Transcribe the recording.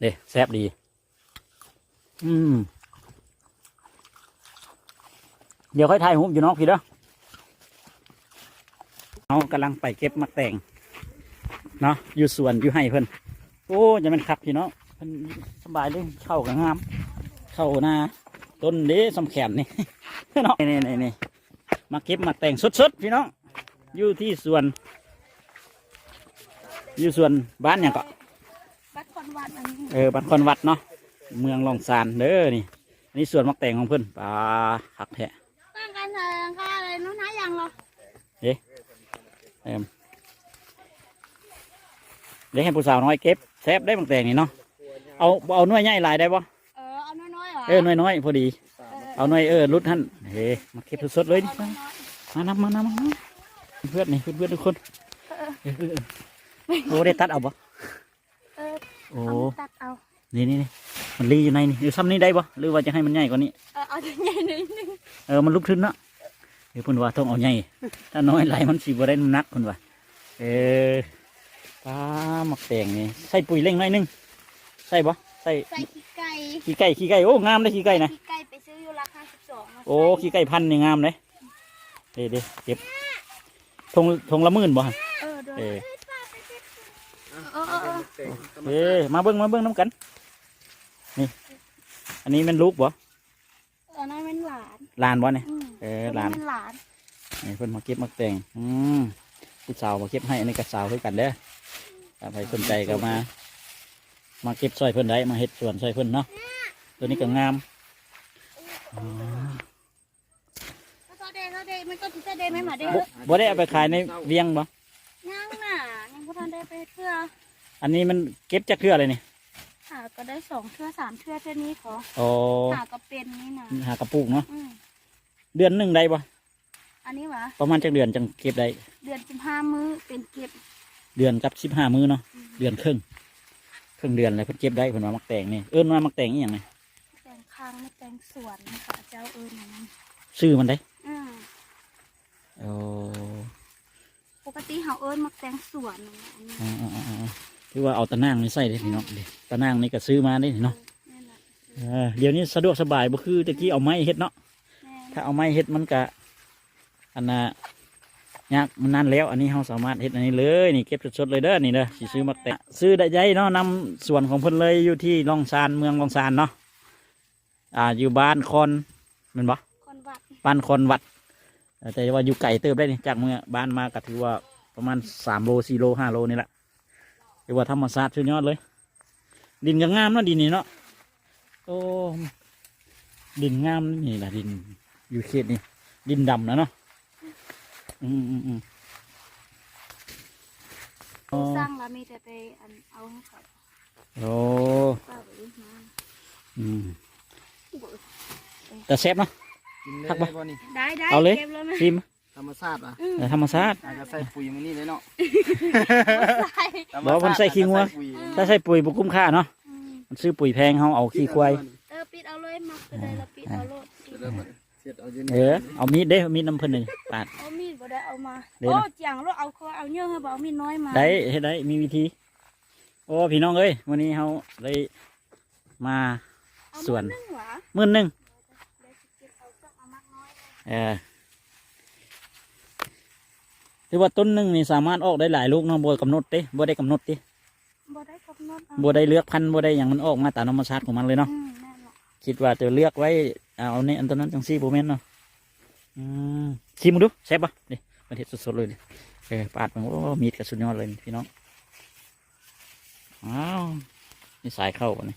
ເດ້ ແຊບດີ. ອືມ ດຽວຄ່ອຍຖ່າຍຮູບຢູ່ນອກພີ້ເດີ. ເຮົາກຳລັງໄປເກັບໝາກແຕງເນາະ ຢູ່ສວນຢູ່ໄຮ່ເພິ່ນ. ໂອ້ ຈະແມ່ນຄັກພີ່ນ້ອງ ເພິ່ນສະບາຍເລີຍ. ເຂົ້າກໍງາມ ເຂົ້ານາ ຕົ້ນເດ້ສ່ຳແຂນນີ້ເນາະ. ນີ້ໆ ມາເກັບໝາກແຕງສົດໆ ພີ່ນ້ອງ ຢູ່ທີ່ສວນ ຢູ່ສວນບ້ານຫຍັງເກາະ? ວັດຄອນວັດ ອັນນີ້ ເອີ ວັດຄອນວັດເນາະ ເມືອງລ້ອງຊານເດີນີ້. ອັນນີ້ສວນໝາກແຕງຂອງເພິ່ນ. ປາ ຄັກແທ້. ຕັ້ງກັນເທິງຄ່າເລີຍ ໜູນາຫຍັງເລາະ? ເດ້ ເອີ ເດ້ໃຫ້ຜູ້ສາວນ້ອຍເກັບ. ແຊບໄດ໋ໝາກແຕງນີ້ເນາະ. ເອົາ ບໍ່ເອົາໜ່ວຍໃຫຍ່ຫຼາຍໄດ້ບໍ່? ເອີ ເອົາໜ່ວຍນ້ອຍຫວາ? ເອີ ໜ່ວຍນ້ອຍພໍດີ. ເອີ ເອົາໜ່ວຍ ເອີ ຫຼຸດຫັ້ນ. ເອີ ມາເກັບສົດໆເລີຍນີ້. ເອົາໜ່ວຍນ້ອຍ ມານຳ ມານຳ ມານຳ ເພື່ອນນີ້ ເພື່ອນໆ ທຸກຄົນ. ເອີ ເອີ ເອີ ບໍ່ໄດ້ຕັດເອົາບໍ່? ເອີ ໂອ້ ເອົາຕັດເອົາ. ນີ້ໆໆ ມັນລີ້ຢູ່ໃນນີ້. ເອີ ຊ່ຳນີ້ໄດ້ບໍ່ ຫຼືວ່າຈະໃຫ້ມັນໃຫຍ່ກວ່ານີ້? ເອີ ເອົາໃຫຍ່ໜ້ອຍໜຶ່ງ. ເອີ ມັນລຸກທຶນເນາະ. ເອີ ເພິ່ນວ່າຕ້ອງເອົາໃຫຍ່ ຖ້ານ້ອຍຫຼາຍມັນຊິບໍ່ໄດ້ນ້ຳໜັກ ເພິ່ນວ່າ. ເອີ ປາ ໝາກແຕງນີ້ໃສ່ປຸ໋ຍເລັ່ງໜ້ອຍໜຶ່ງ ໃສ່ບໍ່? ໃສ່ ໃສ່ຂີ້ໄກ່ ຂີ້ໄກ່ ຂີ້ໄກ່. ໂອ້ ງາມເດ້ຂີ້ໄກ່ນະ. ຂີ້ໄກ່ໄປຊື້ຢູ່ຫຼັກຫ້າສິບສອງມາໃສ່. ໂອ້ ຂີ້ໄກ່ພັນນີ້ງາມເດ້. ເດ້ໆ ເກັບ ຖົງ ຖົງລະໝື່ນບໍ່? ເອີ ໂດຍ ເອີ ເອີ ເອີ ເອີ ເອີ ມາເບິ່ງ ມາເບິ່ງນຳກັນ. ນີ້ ອັນນີ້ແມ່ນລູກບໍ່? ອັນນັ້ນແມ່ນຫຼານ. ຫຼານບໍ່ນີ້? ອືມ ເອີ ຫຼານ ເພິ່ນມາເກັບໝາກແຕງ. ອືມ ຜູ້ສາວມາເກັບໃຫ້. ອັນນີ້ກໍສາວຄືກັນເດີ. ຖ້າໃຜສົນໃຈກໍມາ ມາເກັບຊ່ອຍເພິ່ນໄດ້ ມາເຮັດສວນຊ່ອຍເພິ່ນເນາະ. ໂຕນີ້ກໍງາມ. ອໍ ບໍ່ ບໍ່ໄດ້ເອົາໄປຂາຍໃນວຽງບໍ່? ຍັງນະ ຍັງບໍ່ທັນໄດ້ໄປເທື່ອ. ອັນນີ້ມັນເກັບຈັກເທື່ອແລ້ວນີ້? ຫາກໍໄດ້ສອງເທື່ອສາມເທື່ອ ເທື່ອນີ້ຂໍ. ອໍ ຫາກໍເປັນນີ້ນະ ຫາກໍປູກເນາະ. ອືມ ເດືອນໜຶ່ງໄດ້ບໍ່? ອັນນີ້ຫວາ? ປະມານຈັກເດືອນຈັ່ງເກັບໄດ້? ເດືອນສິບຫ້າມື້ເປັນເກັບ. ເດືອນກັບສິບຫ້າມື້ເນາະ. ອືມ ເດືອນເຄິ່ງ ເຄິ່ງເດືອນແລ້ວເພິ່ນເກັບໄດ້. ເພິ່ນວ່າໝາກແຕງນີ້ ເອີ້ນວ່າໝາກແຕງອີ່ຫຍັງນີ້? ແຕງຄາງ ແມ່ນແຕງສວນ ເຂົາເຈົ້າເອີ້ນອັນນັ້ນ ຊື່ມັນເດ້. ອືມ ໂອ້ ປົກກະຕິເຮົາເອີ້ນໝາກແຕງສວນ. ອືມ ອືມ ອືມ ອືມ ຄືວ່າເອົາຕາໜ່າງນີ້ໃສ່ເດ້ພີ່ນ້ອງ. ອືມ ເດ້ ຕາໜ່າງນີ້ກໍຊື້ມາເດ້ນີ້ເນາະ. ເອີ ແມ່ນລະ ເອີ ດຽວນີ້ສະດວກສະບາຍ ບໍ່ຄືແຕ່ກີ້ເອົາໄມ້ເຮັດເນາະ. ແມ່ນ ຖ້າເອົາໄມ້ເຮັດມັນກະ ອັນນ່າ ຍາກ ມັນນັ້ນແລ້ວ. ອັນນີ້ເຮົາສາມາດເຮັດອັນນີ້ເລີຍນີ້ ເກັບສົດໆເລີຍເດີນີ້ເດີ. ຊິຊື້ໝາກແຕງ ຊື້ໄດ້ໃຫຍ່ເນາະ ນຳສວນຂອງເພິ່ນເລີຍ ຢູ່ທີ່ລ້ອງຊານ ເມືອງລ້ອງຊານເນາະ. ອ່າ ຢູ່ບ້ານຄອນ ແມ່ນບໍ່? ຄອນວັດ ບ້ານຄອນວັດ. ເອີ ແຕ່ວ່າຢູ່ໄກເຕີບໄດ໋ນີ້ ຈາກເມືອງບ້ານມາກໍຖືວ່າປະມານສາມໂລ ສີ່ໂລ ຫ້າໂລນີ້ແຫຼະ. ຖືວ່າທຳມະຊາດສຸດຍອດເລີຍ. ດິນກໍງາມເນາະ ດິນນີ້ເນາະ. ໂອ້ ດິນງາມນີ້ນະ ດິນຢູ່ເຂດນີ້ ດິນດຳນະເນາະ. ອືມໆໆ ໂອ້ ສັ່ງລະມີແຕ່ໄປອັນເອົາໃຫ້ເຂົາ. ໂອ້ ເອົາໄປເອົາມາ. ອືມ ແຕ່ແຊບເນາະ. ກິນໄດ້ ຄັກບໍ່ ບໍ່ນີ້? ໄດ້ໆ ເອົາເລີຍ ເກັບເລີຍ ຊີມ. ທຳມະຊາດຫວາ? ອືມ ເອີ ທຳມະຊາດ. ອາດຈະໃສ່ປຸ໋ຍມື້ນີ້ເລີຍເນາະ. ບໍ່ ເພິ່ນໃສ່ຂີ້ງົວ. ຖ້າໃສ່ປຸ໋ຍບໍ່ຄຸ້ມຄ່າເນາະ. ອືມ ມັນຊື້ປຸ໋ຍແພງ ເຮົາເອົາຂີ້ຄວາຍ. ເອີ ປິດເອົາເລີຍ ມັກໂຕໃດລະປິດເອົາໂລດ. ເອີ ເອົາມີດເດ້ ມີດນຳເພິ່ນນີ້ ປາດ. ເອົາມີດບໍ່ໄດ້ເອົາມາ. ໂອ້ ຈຽງໂລດ ເອົາຄວາຍ ເອົາເຍອະ ເຮົາບໍ່ເອົາມີດນ້ອຍມາ. ໄດ້ ເຮັດໄດ້ ມີວິທີ. ໂອ້ ພີ່ນ້ອງເອີຍ ມື້ນີ້ເຮົາໄດ້ມາສວນ. ໝື່ນໜຶ່ງຫວາ? ໝື່ນໜຶ່ງ. ເອີ ຖືວ່າຕົ້ນໜຶ່ງນີ້ສາມາດອອກໄດ້ຫຼາຍລູກເນາະ ບໍ່ກຳນົດເດ້ ບໍ່ໄດ້ກຳນົດຕິ. ບໍ່ໄດ້ກຳນົດ ບໍ່ໄດ້ເລືອກພັນ ບໍ່ໄດ້ຫຍັງ ມັນອອກມາຕາມທຳມະຊາດຂອງມັນເລີຍເນາະ. ອືມ ແມ່ນລະ. ຄິດວ່າຈະເລືອກໄວ້ ເອົານີ້ ອັນໂຕນັ້ນຈັ່ງຊີ້ ບໍ່ແມ່ນເນາະ. ອືມ ຊີມເບິ່ງດູ ແຊບບໍ່? ນີ້ ເພິ່ນເຮັດສົດໆເລີຍນີ້. ເອີ ປາດເບິ່ງ ໂອ້ ມີດກໍສຸດຍອດເລີຍນີ້ ພີ່ນ້ອງ. ອ້າວ ມີສາຍເຂົ້າບັດນີ້.